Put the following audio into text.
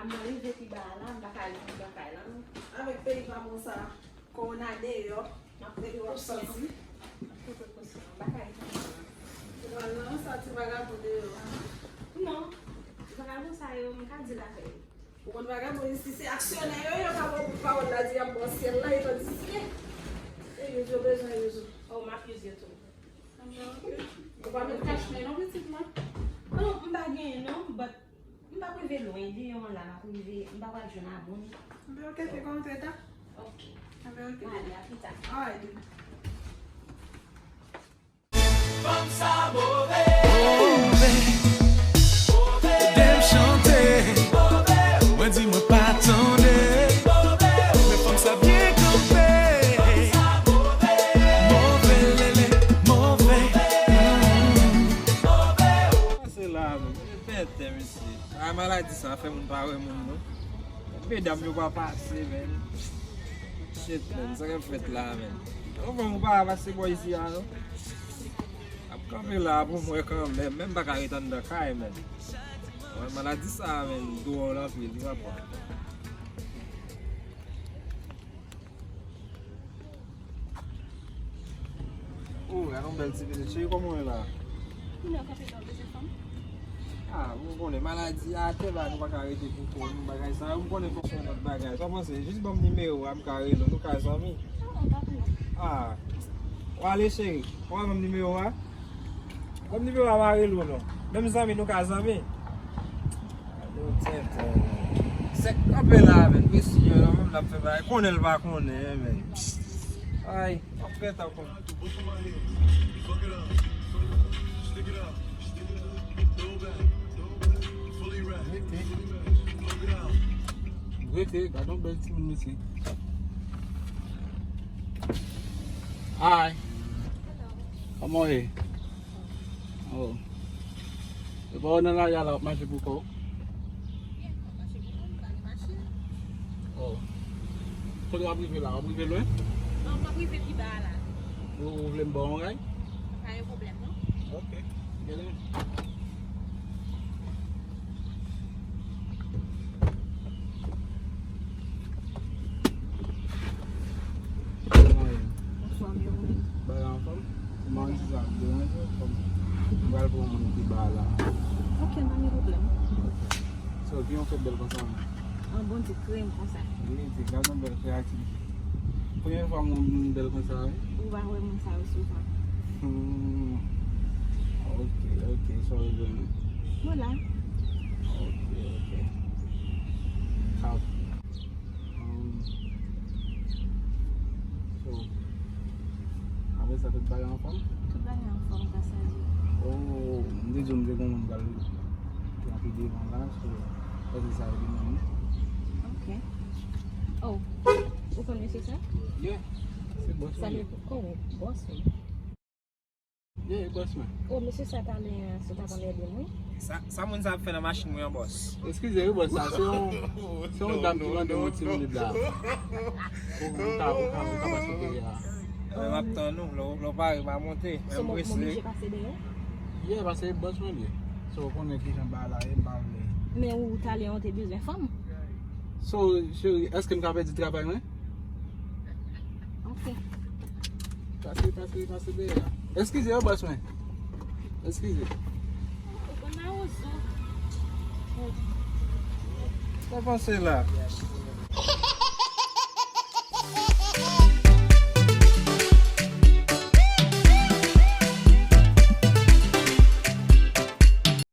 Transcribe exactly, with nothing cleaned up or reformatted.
Mwen rive pi ba a la, m pa ka al lakay la non. Avèk peyi pa bon sa, kowona deyò, depi w ap sòti. M ap pran prekosyon, m pa ka al lakay la. Ou pral nan sa ti vagabon deyò a? Non, vagabon sa yo, m ka di l avè yo. Ou konn vagabon isi, se aksyonè yo, yo ka ba w bout pawòl la, di y ap ba w syèl la, e tandis ke se use yo bezwen use ou. Oh, m ap use yo tou. Ou pa met kach men non, pitit mwen. Non, m pa genyen non, but m p ap rive lwen, deyò an la, m ap rive, m pa pral jwenn a moun. Anben, ok, fè kòman w te ta? Ok. Anben, ok. M ale, a pita. Alright, baby. Fanm sa move. Move. Move. Lè m chante. Move. Mwen di mwen pa tande. Move. Men fanm sa byen kanpe. Fanm sa move. Move, lele, move. Move. Pase la, men. Tenten, mesye. A, maladi sa fè moun pa wè moun, non. Medam yo pa pase, men. Shit, men. Sa k ap fèt la, men. Anvan, ou pa pase bò isi a, non. Ap kanpe la pou mwen kanmenm. Menm pa ka ret anndan kay, men. Wè, maladi sa, men. Dwòl anpil, li pa pran. Oh, gade yon bèl ti pitit. Cheri, kòman w ye la? Kounye a w kanpe la, w bezwen fanm? Ah, ou konnen, maladi atè la, nou pa ka rete pou kò nou, bagay sa yo, m konnen fòk se yon lòt bagay. Sa w panse? Jis ban m nimewo a, m ka rele w, nou ka zanmi. Ah, w ale, cheri. W a ban m nimewo a? Ban m nimewo a, m a rele w non. Menm zanmi, nou ka zanmi. Yo tenten. Sèk kanpe la, men. Mesye yo, menm l ap fè bagay. Konnen l pa konnen, men. Ay, ap fè tan konn. Rete. Rete, gade yon bèl timoun, mesye. Hi. Kòman w ye? Oh. E pa w nan lari a la, w ap mache pou kò w? Yeah, m ap mache pou kò m, m pa gen machin. Oh. Kote w ap rive la? W ap rive lwen? Non, m ap rive pi ba a la. Ou, ou vle m ba w yon ray? Pa gen pwoblèm, non. Ok. Genlè. Bonswa, Mewon. Bagay anfòm? Mwen di sa ap deranje w, kòm m pral pran moun ki ba la. Ok, pa gen pwoblèm. Ok. So, ki yon fèt bèl konsa, men? An Bondye kreye m konsa. Wi, di, gade yon bèl kreyativite. Premye fwa m wè moun bèl konsa, wi. Ou pa wè moun sa yo souvan. Hmm. Ok, ok, so, mwen la. Ok, ok. Kap. Um, so, apre sa, tout bagay anfòm? Tout bagay anfòm, gras a Dye. Oh, m te di w m te gen yon moun pral trape devan la, so, pase sa yo demen. Ok. Oh, ou konn mesye sa? Yeah, se bòs mwen. Sa li, oh, bòs ou? Yeah, e bòs mwen. Oh, mesye sa talè a, se ta konn ede m, wi. Sa, sa moun sa ap fè nan machin mwen an, bòs? Eskize, wi, bòs, sa se yon, se yon dam ki mande m yon ti minit la. Ou, ou ka, ou ka, ou ka pase dèyè a. Mwen, m ap tann ou, lè w, lè w pare, m a monte. So, m, m oblije pase dèyè? Yeah, paske e bòs mwen li ye. So, ou konnen kijan bagay la ye, m pa vle. Men ou talè an ou te bezwen fanm? So, cheri, èske m ka pèdi travay mwen? Ok. Pase, pase, pase dèyè a. Eskize, wi, bòs mwen. Eskize. Sa w panse la?